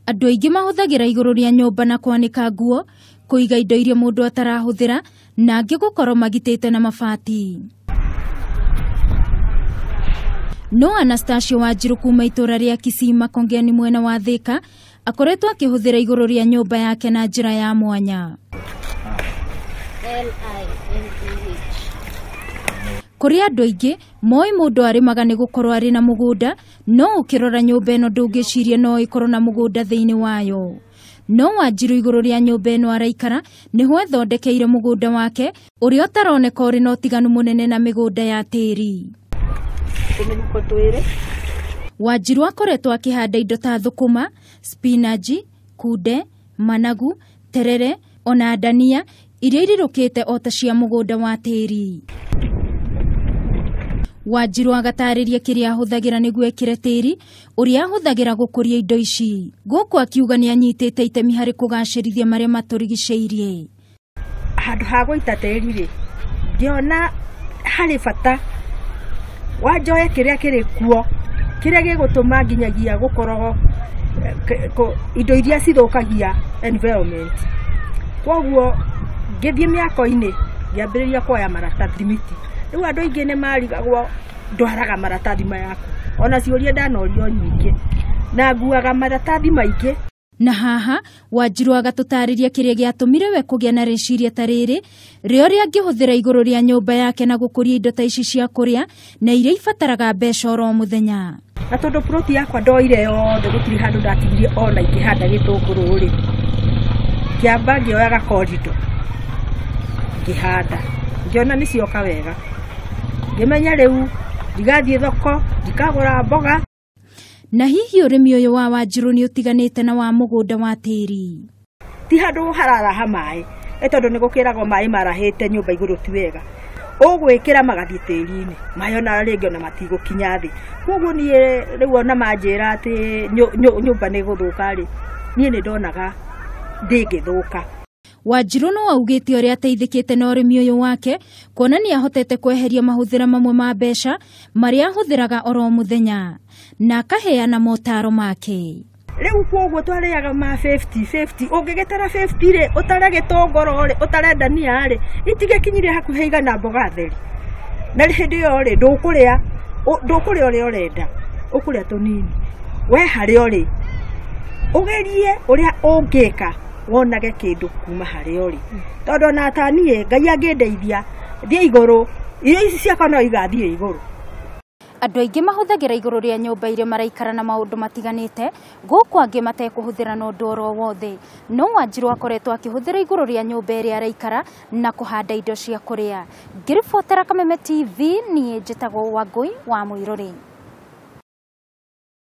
Andũ aingĩ mahũthagĩra igũrũ rĩa nyũmba na kwanĩka nguo, kũiga indo iria mũndũ atarahũthĩra, na angĩ gũkorwo magitĩte na mabati. No Anastasia Wanjiru kuma itũra rĩa Kisii Makongeni mwena wa Thika akoretwo akĩhũthĩra igũrũ rĩa nyũmba yake na njĩra ya mwanya. Kũrĩ andũ aingĩ moĩ mũndũ arĩmaga nĩ gũkorwo arĩ na mũgũnda, no ũkĩrora nyũmba ĩno ndũngĩciria no ĩkorwo na mũgũnda thĩinĩ wayo. No Wanjiru igũrũ rĩa nyũmba ĩno araikara nĩho ethondekeire mũgũnda wake ũrĩa ũtaroneka ũrĩ na ũtiganu mũnene na mĩgũnda ya tĩri. Wanjiru akoretwo akĩhanda indo ta thũkũma, spinaji, kunde, managu, terere ona ndania iria irirũkĩte o ta cia mũgũnda wa tĩri. Wanjiru agatarĩria kĩrĩa ahũthagĩra nĩguo ekĩre tĩri ũrĩa ahũthagĩra gũkũria indo ici. Gũkũ akiuga nĩ anyitĩte itemi harĩ kũgacĩrithia marĩa matũrigicĩirie. Handũ ha gũita tĩri rĩ, ngĩona harĩ bata wanjoe kĩrĩa kĩrĩ kuo, kĩrĩa gĩgũtũma nginyagia gũkorwo indo iria cithũkagia environment. Kwoguo ngĩthiĩ mĩako-inĩ ngĩambĩrĩria kuoya maratathi miti. Rĩu andũ aingĩ nĩ marigagwo ndwaraga maratathi maya kũ, ona ciũria ndanorio nyingĩ, na nguaga maratathi maingĩ. Na haha Wanjiru agatũtarĩria kĩrĩa gĩatũmire we kũgĩa na rĩciria ta rĩrĩ rĩo ũrĩa angĩhũthĩra igũrũ rĩa nyũmba yake na gũkũria indo ta ici cia kũrĩa na iria ibataraga mbeca oro mũthenya. Na tondũ ploti yakwa ndoire yothe gũtirĩ handũ ndatigirie ona ingĩhanda gĩtũngũrũ rĩ, ngĩamba ngĩoyaga korido ngĩhanda, ngĩona nĩ cioka wega, ngĩmenya rĩu ndigathiĩ thoko ndikagũra mboga. Na hihi ũrĩmi ũyũ wa Wanjiru nĩ ũtiganĩte na wa mũgũnda wa tĩri? Ti handũ hararaha maĩ, nĩ tondũ nĩ gũkĩragwo maĩ marahĩte nyũmba igũrũ ti wega, ũgwĩkĩra magathiĩ tĩri-inĩ, maĩ ona rĩngĩ ona matigũkinya thĩ. Koguo niĩ rĩu ona manjĩra atĩ nyũmba nĩ ĩgũthũka rĩ, niĩ nĩ ndonaga ndĩngĩthũka. Wanjiru no augĩte ũrĩa ateithĩkĩte na ũrĩmi ũyũ wake kuona nĩ ahotete kweheria mahũthĩra mamwe ma mbeca marĩa ahũthĩraga oro mũthenya na akaheana motaro make. Rĩu koguo twarĩaga ma 50-50, ũngĩgĩtara 50 rĩ, ũtare gĩtũngũrũ rĩ, ũtare ndania rĩ, itigĩkinyire hakuhĩ igana mboga theri. Na hĩndĩ ĩyo rĩ, ndũkũrĩa ũrĩa ũrenda, ũkũrĩa tũnini. We harĩa ũrĩ, ũgerie ũrĩa ũngĩka wonage kĩndũ kuma harĩa ũrĩ. Tondũ ona ta niĩ Ngai angĩndeithia thiĩ igũrũ, irio ici ciakwa no igathiĩ igũrũ. Andũ aingĩ mahũthagĩra igũrũ rĩa nyũmba iria maraikara na maũndũ matiganĩte, gũkũ angĩ matekũhũthĩra na ũndũ oro wothe. No Wanjiru akoretwo akĩhũthĩra igũrũ rĩa nyũmba ĩrĩa araikara na kũhanda indo cia kũrĩa. Ngĩribotera Kameme TV, niĩ njĩtagwo Wangũi wa Mũirũrĩ.